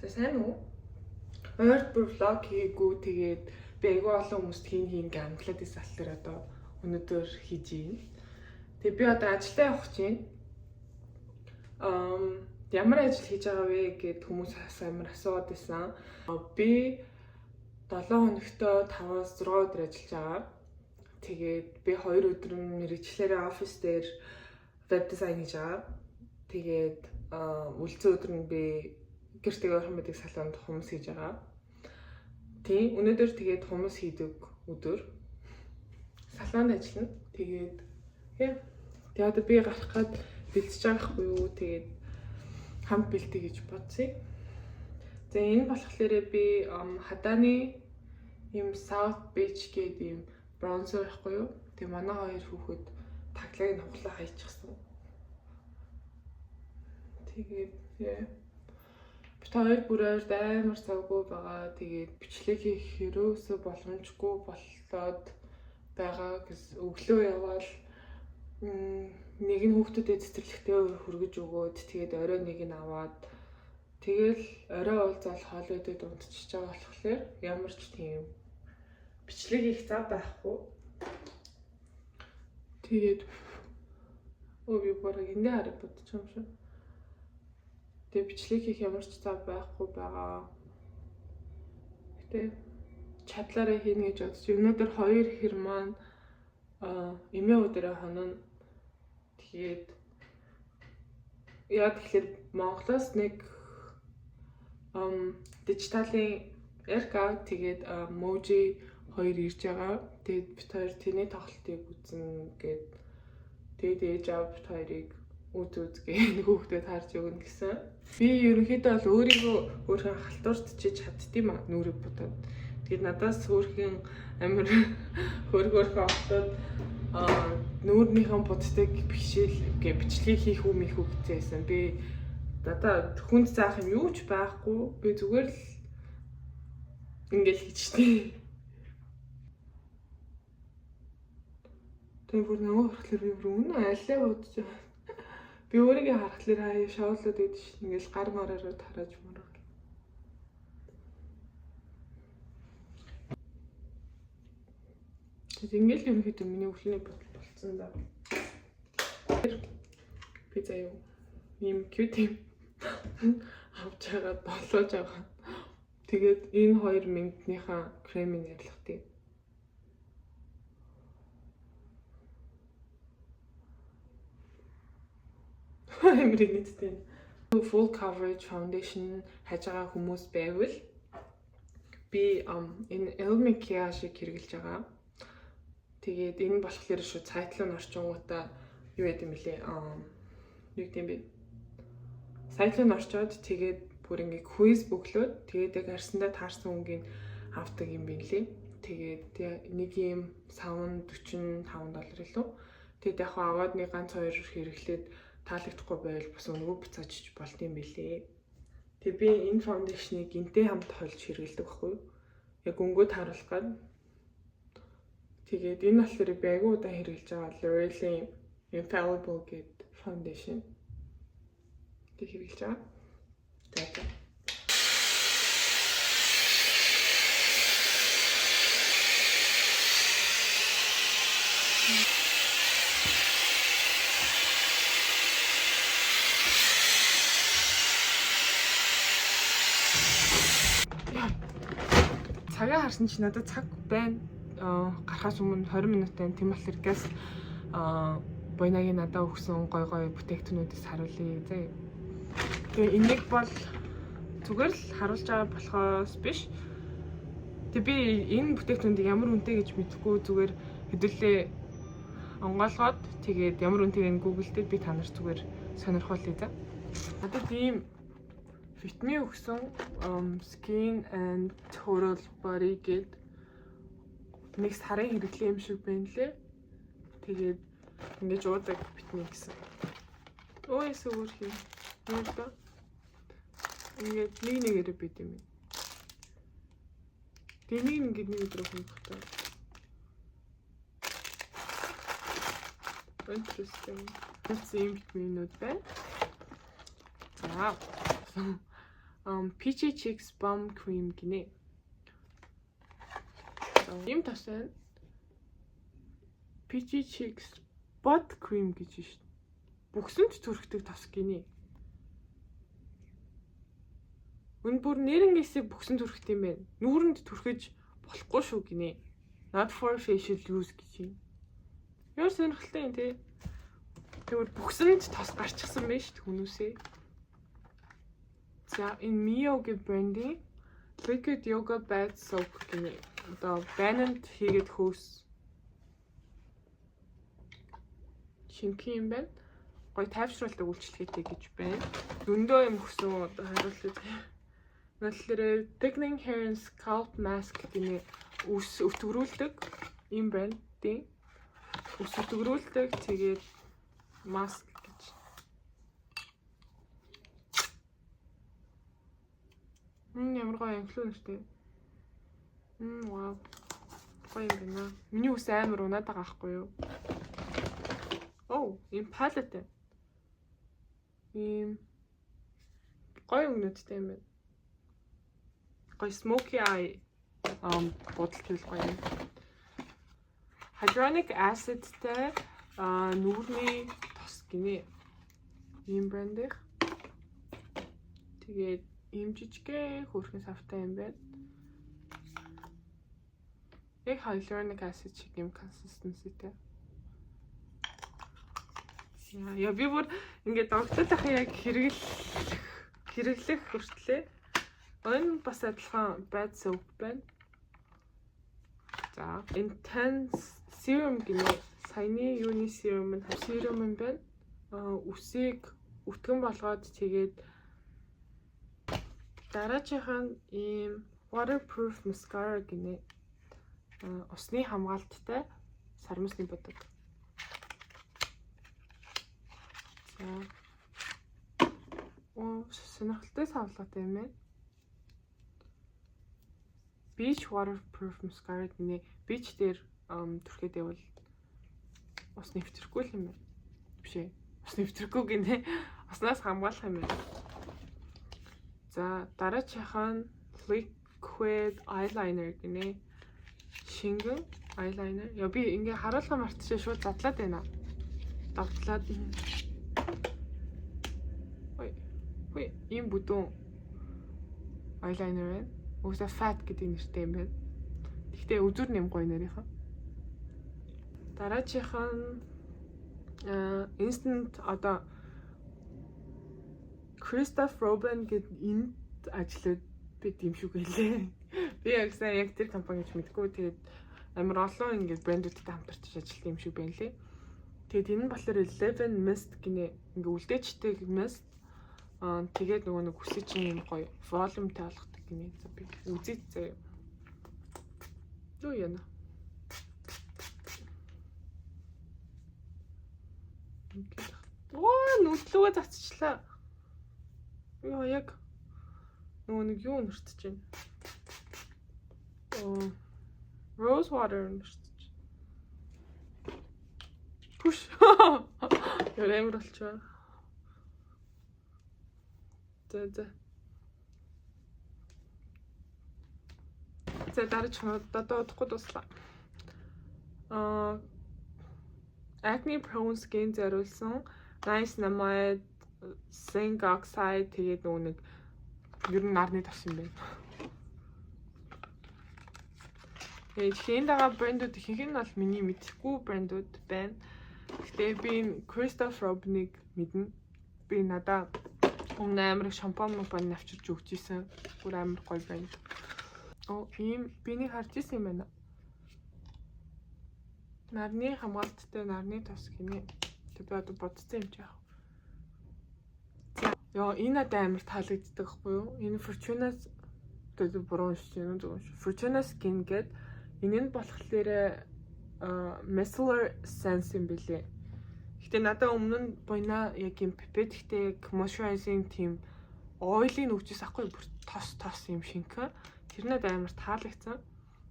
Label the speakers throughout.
Speaker 1: За, сайн уу? Ойрт бүр vlog хийгээгүй, тэгээд би айгүй олон хүмүүст хийн хийн гэж амтлаад байсан болохоор одоо өнөөдөр хийж гин. Тэгээд би одоо ажилдаа явах гэж байна. Ямар ажил хийж байгаа вэ гэд хүмүүс амар асууад байсан. Би 7 хоногтоо 5-аас 6 өдөр ажиллаж байгаа. Тэгээд би 2 өдөр нь мэргэжлээрээ офис дээр веб дизайн хийж байгаа. Тэгээд үлдсэн өдөр нь би гэртээ ойрхон байдаг салонд хумс хийж байгаа. Тийм, өнөөдөр тэгээд хумс хийдэг өдөр. Салонд ажиллана. Тэгээд яа. Тэгээд одоо би гарах гээд бэлтэж байгаа хгүй юу. Тэгээд хамт бэлтээ гэж бодсон. За, энэ болохоор би хадааны ийм South Beach гэдэг ийм bronzer байхгүй юу. Тэгээ манай хоёр хүүхэд таглааг нь хуглаа хайчихсан. Тэгээд яа. Бид хоёр бүр ойрд амар завгүй байгаа. Тэгээд бичлэг хийх ерөөсөө боломжгүй боллоод байгаа гэс өглөө яваал нэг нь хүүхдүүдэд цэцэрлэгтээ хүргэж өгөөд, тэгээд орой нэг нь аваад, тэгэл орой уулзаал хоол идээд унтчихж байгаа болохоор ямар ч тийм бичлэг хийх зав байхгүй. Тэгээд өө би бараг эндээ хараад бодчих юм шиг. Тэгээ бичлэг хийх ямар ч зав байхгүй байгаа. Гэтэ чадлаараа хийнэ гэж бодож өнөөдөр хоёр хэр маань эмээ өдөрөө хоноо. Тэгээд яа тэгэхээр Монголоос нэг дижиталийн Эрка тэгээд Можи хоёр ирж байгаа. Тэгээд бит хоёр тэрний тоглолтыг үзэн гээд тэгээд ээж аав бит хоёрыг үз үз гээ хүүхдэд харж өгнө гэсэн. Би ерөнхийдөө бол өөрийгөө өөрхөн халтуртчиж чаддсан аа нүрээ будаад. Тэгээд надаас өөрхөн амар хөөрхөн октод нүүрнийхэн буддаг бишэл гэ бичлэгийг хийх үү мих үү гэжсэн. Би надаа хүнд заах юм юу ч байхгүй. Би зүгээр л ингээл хийчтэй. Тэгээ бүр нөгөө харахаар би бүр үнэн алиа бодож байгаа. Би өөрийгөө харахаар хаяа шоолоод идэв шин ингээл гар мараараа тарааж мараа. Тэгээд ингээл ерөнхийдөө миний өглөөний бодол болцсон да. Би заяа ийм cute юм авч байгаа, долоож байгаа. Тэгээд энэ хоёр минутныхаа кремийг арилгах тийм. Амар инээдтэй. Full coverage foundation хайж байгаа хүмүүс байвал би энэ El Maquillage-ыг хэрэглэж байгаа. Тэгээд энэ болохоор шүү сайт руу орчингуудаа юу яд юм бэлээ? Юу гэдэм бэ? Сайт руу орчоод тэгээд бүр ингээ quiz бөглөөд тэгээд яг арсандаа таарсан өнгийг авдаг юм билээ. Тэгээд нэг юм савн 45 доллар илүү. Тэгээд яг хаа аваад нэг ганц хоёр хэрэглээд таалагдахгүй байвал бас өнгөө буцаачиж болд юм билээ. Тэгээ би энэ foundation-ыг гинтэй хамт холж хэрэглэдэг байхгүй юу? Яг өнгөө тааруулах гад. Тэгээд энэ болохоор би айгүй удаан хэрэглэж байгаа L'Oreal-ийн Infallible гэдэг foundation. Тэг хэрэглэж байгаа. За. Цагаа харсан чи надад цаг байна. Гарахаас өмнө 20 минут байна. Тийм болохоор газ Буйнагийн надад өгсөн гой гой бүтээгдэхүүнүүдээс харуулъя зэ. Тэгээ энийг бол зүгээр л харуулж байгаа болохоос биш. Тэгээ би энэ бүтээгдэхүүнийг ямар үнэтэй гэж мэдэхгүй, зүгээр хэдүүлээ онгойлгоод тэгээд ямар үнэтэйг нь Google дээр би та нарт зүгээр сонирхуулъя за. Надад ийм витамин өгсөн Skin and Total Body гээд нэг сарын хэрэглээ юм шиг байна лээ. Тэгээд ингэж уудаг витамин гэсэн. Өө ясаа өөр юм. Юу л да. Ингээд нэг нэгээрээ бид юм. Тэгээ нэг ингээд нэг өдрөө хөнгөх та. Interesting. Ийм витаминууд байна. За. Peachy Cheeks Balm Cream гинэ. Ийм тос байна. Peachy Cheeks Butt Cream гэж шин. Бүксэнд түрхдэг тос гинэ. Үн бүр нэрнгээсээ бүксэн түрхдэг юм байна. Нүүрэнд түрхэж болохгүй шүү гинэ. Not for facial use гэж юм. Ямар сонирхолтой юм те. Тэгвэл бүксэнд тос гарчихсан байж шүү хүмүүсээ. За, энэ Mio гэх брендийн Liquid Yoga Bath Soap гинэ. Одоо бананд хийгээд хөөс шинхэн юм байна. Гоё тайвшруулдаг үйлчлэгээтэй гэж байна. Зөндөө юм өгсөн, одоо хариулъя. Нөлөөрөө Thickening Hair and Scalp Mask гинэ, үс өтгөрүүлдэг ийм брендийн үс өтгөрүүлдэг, тэгээд маск гэж. Ямар гоё анхлуу нэртэй. Вау. Гоё юм байна. Миний үс амар унаад байгаа байхгүй юу? Оо, ийм palette. Ийм гоё өнгөнүүдтэй юм байна. Гоё smoky eye бодол төрөл гоё юм. Hyaluronic acid-тэй нүүрний тос гинэ. Ийм брендийнх. Тэгээд ийм жижигхэн хөөрхөн савтай юм байна. Яг hyaluronic acid шиг юм consistency-тэй. Яа, би бүр ингээд догтлохын яг хэрэглэх хүртлээ. Энэ бас адилхан bath soap байна. За, intense serum гинэ. Саяны юуны serum нь serum юм байна. Үсийг өтгөн болгоод, тэгээд дараачих нь ийм waterproof mascara гинэ. Усны хамгаалттай сармусны будаг. За. Оо, сонирхолтой савлгаатай юм байна. Beach waterproof mascara гинэ. Beach дээр түрхэд явбал ус нэвтрэхгүй л юм байна. Биш ээ. Ус нэвтрэхгүй гинэ. Уснаас хамгаалах юм байна. За, дараачих нь liquid eyeliner гинэ. Шингэн eyeliner. Яа, би ингээ харуулга мартчихаа, шууд задлаад байна. Давтлаад. Ой. Хүй, ийм бүдүүн eyeliner байна. Угсаа fat гэдэг нэртэй юм байна. Гэхдээ үзүр нэм гоё нэрийнхэн. Дараачих нь instant одоо Christophe Robin гэд энд ажиллаад би юм шиг байлээ. Би яг сайн яг тэр компани гэж мэдгүй. Тэгээд амар олон ингээд брэндүүдтэй хамтарч ажилладаг юм шиг байна лээ. Тэгээд энэ нь болохоор 11 Mist гинэ, ингээ үлдээчтэй mist. Тэгээд нөгөө нэг үсээ чинь юм гоё volume тай болгодог гинэ. За, би үзье заяа. Юу яана? Ингээд. Оо, нүдлүүгээ цацчлаа. Йоо, яг нөгөө нэг юу нэртэж байна. Оо, rose water нэртэж. Пүш. Яа, амар болчихоо. За за. За, дараач одоо удахгүй дуслаа. Acne prone skin зориулсан niacinamide, zinc oxide, тэгээд нөгөө нэг ер нь нарны тос юм байна. Тэгээд энд байгаа брэндүүд ихэнх нь бол миний мэдэхгүй брэндүүд байна. Гэхдээ би энэ Christophe Robin-ыг мэднэ. Би надаа өмнө амар их шампунь мампунь авчирч өгч исэн. Бүр амар гоё брэнд. Оо, ийм би нэг харж исэн юм байна. Нарны хамгаалттай нарны тос гинэ. Тэг би одоо бодсон юм чи яах. За, ёо, энэ надад амар таалагддаг байхгүй юу? Энэ Fortuna-с гэдэг буруу уншиж байна уу, зөв унш. Fortuna Skin гээд энэ нь болохоор micellar essence юм бэлээ. Гэтэ надад өмнө нь буйна яг юм pipette яг moisturizing team oil-ыг өгчээс ахгүй, бүр тос тос юм шингэн. Тэр надад амар таалагдсан.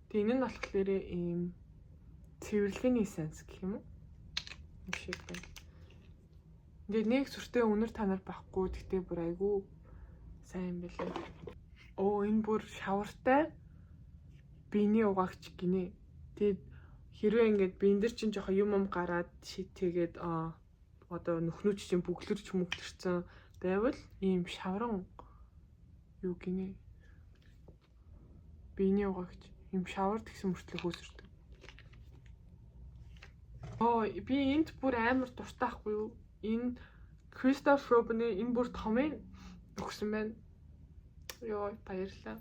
Speaker 1: Тэгээ энэ нь болохоор ийм цэвэрлэгээний essence гэх юм уу? Юм шиг байна. Ингээд нэг сүртэй үнэр танаар байхгүй. Гэтэ бүр айгүй Сайн юм билээ. Оо, энэ бүр shower тай биений угаагч гинэ. Тэгээд хэрвээ ингээд биен дээр чинь жоохон юм юм гараад тэгээд одоо нүхнүүч чинь бүглэрч мүглэрсэн байвал ийм shower ан юу гинэ. Биений угаагч ийм shower тэгсэн мөртлөө хөөсөрдөг. Оо, би энд бүр амар дуртай ахгүй юу? Энэ Christophe Robin-ы энэ бүр томын өгсөн байна. Йоо, баярлалаа.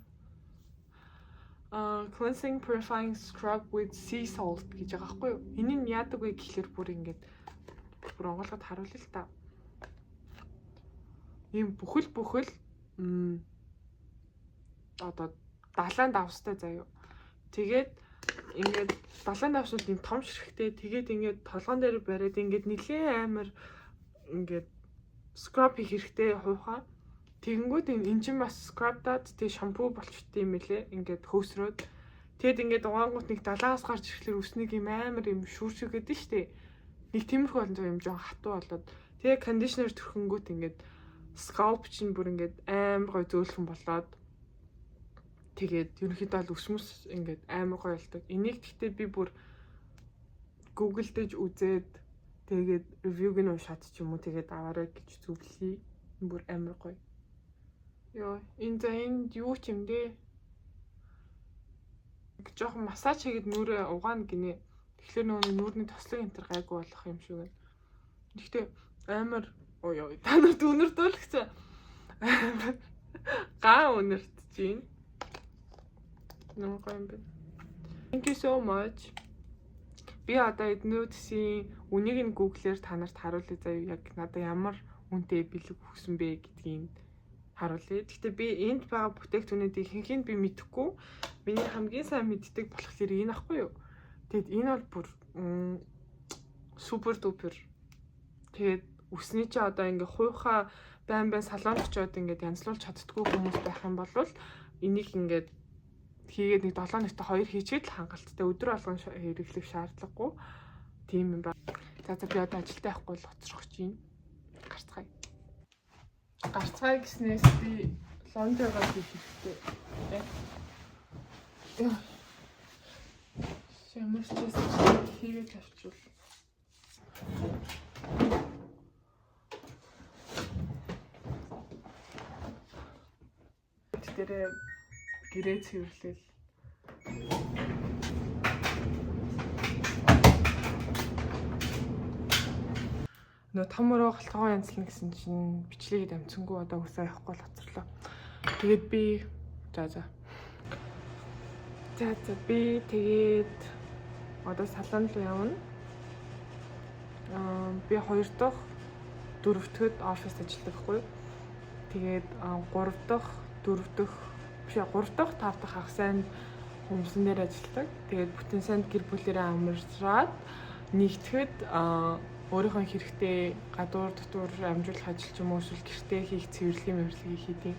Speaker 1: Cleansing purifying scrub with sea salt гэж байгаа байхгүй юу? Энэ нь яадаг вэ гэхлээр бүр ингээд бүр онгойлгоод харуулъя л та. Ийм бүхэл одоо далайн давстай заяа. Тэгээд ингээд далайн давс бол ийм том ширхтэй. Тэгээд ингээд толгоон дээр бариад ингээд нилээн амар ингээд scrub хийх хэрэгтэй хуйхаа. Тэгэнгүүт энэ чинь бас scrub даад тэг шампу болчтой юм лээ. Ингээд хөөсрөөд. Тэгэд ингээд угаангууд нэг далаагаас гарч ирэхлээр үснийг юм амар юм шүүршиг гэдэг нь штэ. Нэг тиймэрхүү олон юм жоон хатуу болоод тэгээ conditioner түрхэнгүүт ингээд scalp чинь бүр ингээд амар гой зөөлхөн болоод тэгээд ерөнхийдөө л өсмөс ингээд амар гоё болдог. Энийг гэхдээ би бүр Google дэж үзээд, тэгээд review г нь уншаад ч юм уу, тэгээд аваарай гэж зөвлөе. Бүр амар гоё. Йоо, энэ за энд юу ч юм дээ. Жоохон массаж хийгээд нүрээ угаана гинэ. Тэгэхээр нөгөө нүүрний тослог энэ төр гайгүй болох юм шиг байна. Гэхдээ амар, ой ёо, та нарт үнэртүүлгэсэн. Амар га үнэрт чинь. Нэмэр гоё юм байна. Thank you so much. Би одоо эднүүдсийн үнийг нь Google-ээр та нарт харуулъя заяа, яг надад ямар үнэтэй бэлэг өгсөн бэ гэдгийг харуулъя. Гэхдээ би энд байгаа бүтээгдэхүүнүүдийн ихэнхийг би мэдэхгүй. Миний хамгийн сайн мэддэг болохоор энэ ахгүй юу? Тэгэд энэ бол бүр super duper. Тэгээд үсний чи одоо ингээ хуйхаа байн байн салонд очиод ингээд янзлуулж чаддггүй хүмүүс байх юм бол энийг ингээд хийгээд нэг 7 нэгт хоёр хийчихэд л хангалттай, өдөр болгон хэрэглэх шаардлагагүй тийм юм ба. За за, би одоо ажилдаа явахгүй л хоцрох гэж байна. Гарцгаая. Гарцгаая гэснээс би laundry гаа хийх хэрэгтэй. Яа. Ямар ч байсан хийгээд авчвал. Тэрээ гэрээ цэвэрлээл. Нөө том өрөө галтгоо янзлна гэсэн чинь бичлэгээд амцсангүй, одоо өсөө явахгүй л хоцорлоо. Тэгээд би за за. За за, би тэгээд одоо салон руу явна. Би хоёр дахь, дөрөвдөд оффис ажилладаг хгүй. Тэгээд гурав дахь, дөрөв дэх биш, гурав дахь, тав дахь хагас сайн хүмүүсэн дээр ажилладаг. Тэгээд бүтэн сайнд гэр бүлээрээ амарчраад нэгтгэхэд өөрийнхөө хэрэгтэй гадуур дотуур амжуулах ажил ч юм уу, эсвэл гэртээ хийх цэвэрлэгийн мэвэрлэгийг хийдэг.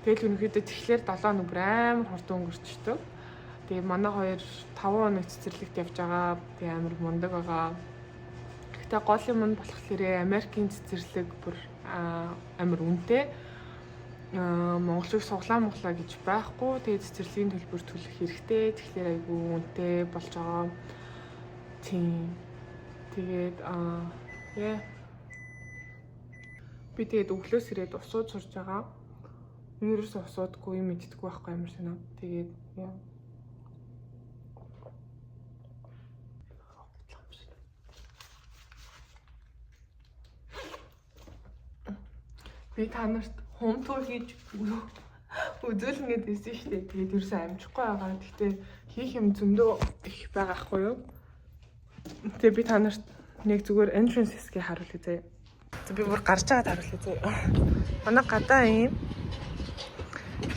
Speaker 1: Тэгэл ерөнхийдөө тэгэхээр 7 хоног бүр амар хурдан өнгөрчдөг. Тэгээ манай хоёр 5 хоног цэцэрлэгт явж байгаа. Тэгээ амар мундаг байгаа. Гэхдээ гол юм нь болохоор Америкийн цэцэрлэг бүр амар үнэтэй. Монголчууд суглаа моглаа гэж байхгүй. Тэгээ цэцэрлэгийн төлбөр төлөх хэрэгтэй. Тэгэхээр айгүй үнэтэй болж байгаа. Тийм. Тэгээд яа. Би тэгээд өглөөс ирээд усууд сурж байгаа. Ерөөсөө усуудгүй, юм иддэггүй байхгүй, амар санаа. Тэгээд яа. Би та нарт home tour хийж үзүүлнэ гэдээ байсан шүү дээ. Тэгээд ерөөсөө амжихгүй байгаа. Гэхдээ хийх юм зөндөө их байгаа хгүй юу? Тэгээ би та нарт нэг зүгээр entrance хэсгийг харуулъя заяа. За, би бүр гарч байгаад харуулъя заяа. Манай гадаа ийм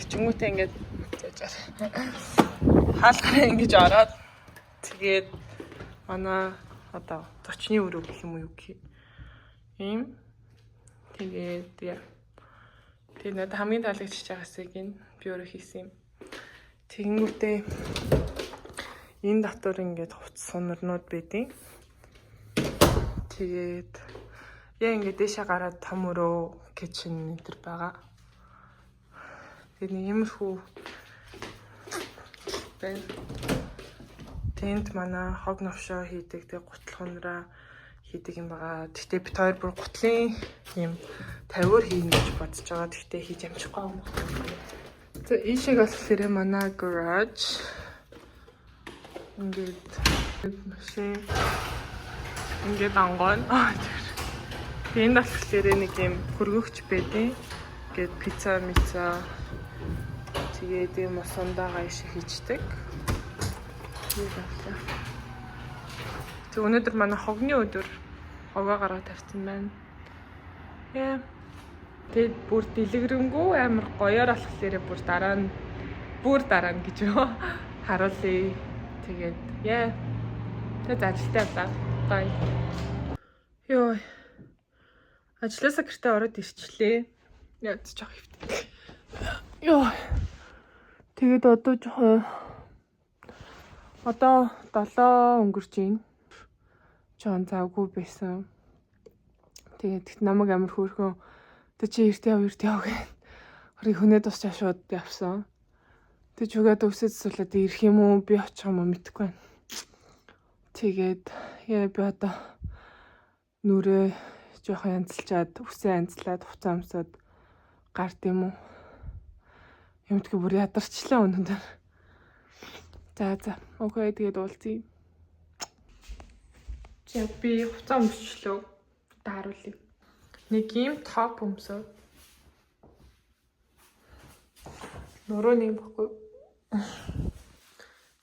Speaker 1: хичэнгүүтээ ингээд заажаар хаалгараа ингэж ороод, тэгээд манай одоо зочны өрөө гэх юм уу, юу гэх юм. Тэгээд яа. Тэгээд надад хамгийн таалагдчихж байгаа хэсэг энэ би өөрөө хийсэн юм. Тэгэнгүүтээ энэ дотор ингээд хувцас сунарнууд байдیں۔ Тэгээд яа, ингээд дээшээ гараад том өрөө kitchen энэ төр байгаа. Тэгээд нэг иймэрхүү байна. Тэнд манай хог новшоо хийдэг, тэг гутал хунраа хийдэг юм байгаа. Тэгтээ бид хоёр бүр гутлын юм тавиур хийнэ гэж бодож байгаа. Тэгтээ хийж амжихгүй юм байна. За, ийшээ болохоор манай garage. Ингээд машин ингээд ангон. Тэгээ энд болохоор нэг юм хөргөгч байдیں۔ Ингээд пицца, мица, тэгээд юм усундаа гайш хийчдэг. Тэг өнөөдөр манай хогны өдөр, хогоо гараа тавьсан байна. Яа. Тэгээд бүр дэлгэрэнгүй амар гоёор болохоор бүр дараа нь, бүр дараа нь гэж юу харуулъя. Тэгээд яа. Тэгээд ажилдаа явлаа. Bye. Йоо. Ажлаасаа гэртээ ороод ирчлээ. Яа, жоох хэвтэй. Йоо. Тэгээд одоо жоохон одоо 7 өнгөрч байна. Жоон завгүй байсан. Тэгээд тэгт намайг амар хөөрхөн "Тэг чи эрт яв, эрт яв" гэх. Харин хүнээ тусчаа шууд явсан. Тэг чүгээд өсөж суулаад ирэх юм уу, би очих юм уу мэдэхгүй байна. Тэгээд яа, би одоо нүрээ жоохон янзалчаад, үсээ янзлаад, хувцас өмсөд гард юм уу? Юмтгүй бүр ядарчлаа өнөөдөр. За. Okay, тэгээд уулзъя. За, би хувцас өмсчлөө. Одоо харуулъя. Нэг ийм топ өмсөө. Нуруу нэг баггүй.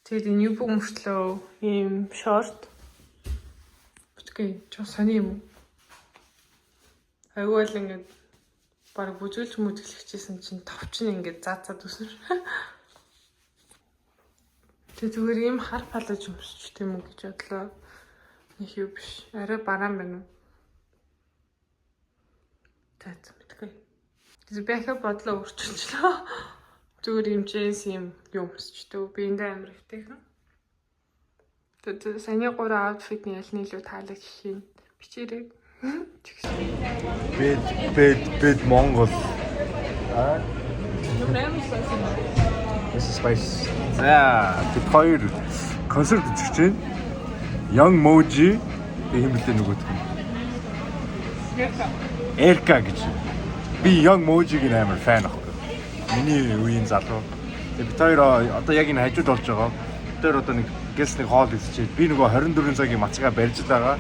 Speaker 1: Тэгээд энэ юбка өмсчлөө. Ийм шорт. Бүтгэй, жоо сони юм уу? Айгүй л ингээд баг бүжгэлж мүжгэлчихсэн чинь товчин ингээд заа заа төсөр. Тэг зүгээр ийм хар палаж өмсч тийм үү гэж бодлоо. Нэг юу биш. Арай бараан байна уу? За за, мэдгүй. Тэгээ би ахаа бодлоо өөрчилчлөө. Зүгээр ийм джинс юм юм өмсчтэй. Би энд амар эвтэйхэн. Тэгээ саяны гурван outfit ний аль нь илүү таалагдах юм? Бичээрэй.
Speaker 2: Бэд бэд бэд Монгол. Аа. This is spice. За, бид хоёр концерт үзэж байна. Young Moji гэх юм бэлээ нөгөөх нь. Эрка гэж. Би Young Moji-гийн амар fan аахгүй. Миний үеийн залуу. Тэгээ бид хоёр одоо яг энэ хажууд болж байгаа. Бид хоёр одоо нэг гэс нэг хоол идчихээд, би нөгөө 24 цагийн мацгаа барьж л байгаа.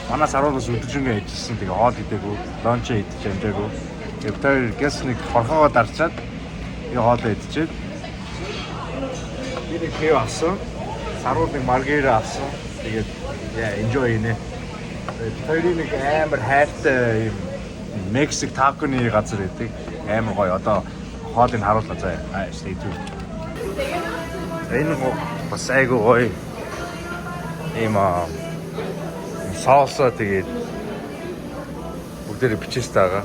Speaker 2: Манай саруулаас өдөржингөө ажилласан. Тэгээ хоол идээгүй, lunch аа идчих амжаагүй. Тэгээ бид хоёр гэс нэг хорхоогоо дарчаад тэгээ хоолоо идчихээд, би нэг пиво авсан. Саруул нэг маргарита авсан. Тэгээд яа, enjoy нэ. Тэгээд хоёрын нэг амар хайртай юм Мексик taco ны газар байдаг. Амар гоё. Одоо хоолыг харууллаа заяа. Аа, stay tuned. Энэ бас айгу гоё. Ийм salsa, тэгээд бүгдээрээ бичээстэй байгаа.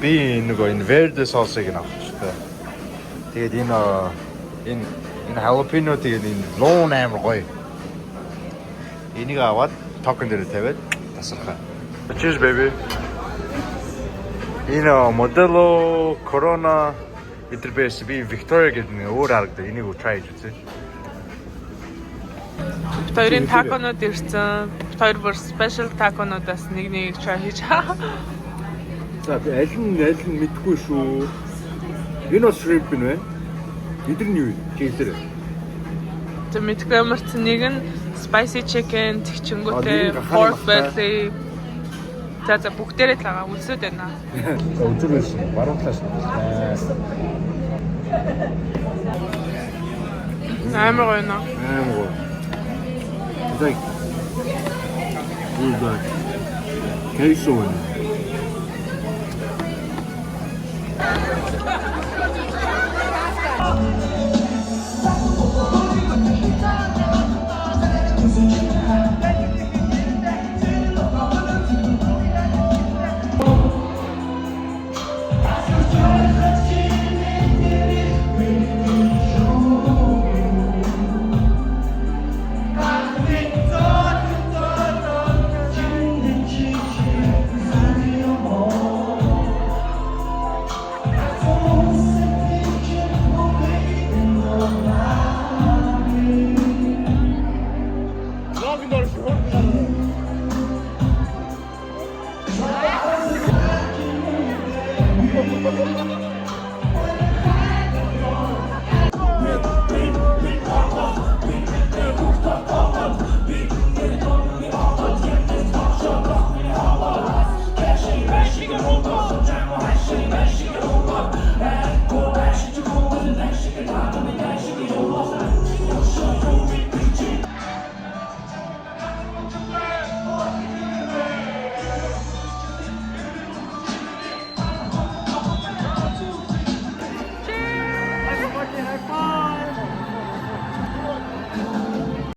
Speaker 2: Би нөгөө энэ verde sauce-ыг нь авах хэрэгтэй. Тэгээд энэ jalapeno, тэгээд энэ луун амар гоё. Энийг аваад taco н дээр тавиад тасархаа. Cheers, baby. Энэ Modelo, Corona эдэр байсан. Би Victoria гэдэг нэг өөр харагдав. Энийг try хийж үзье.
Speaker 1: Бид хоёрын taco нууд ирсэн. Бид хоёр бүр special taco нуудаас нэг нэг try хийж.
Speaker 2: За, би аль нь мэдэхгүй шүү. Энэ бол shrimp нь байна. Эдэр нь юу вэ? Чи хэлээрэй.
Speaker 1: Тэг мэдгүй, ямар ч нэг нь spicy chicken
Speaker 2: А,
Speaker 1: тэгчингүүтээ
Speaker 2: нэг нь гахааны
Speaker 1: pork
Speaker 2: махтай.
Speaker 1: Belly. За за, бүгдээрээ л байгаа. Үлсүүд байна.
Speaker 2: За, үзэр байсан. Баруун талаас нь.
Speaker 1: Амар гоё наа.
Speaker 2: Амар гоё. It's like with like queso in it.
Speaker 1: Ой.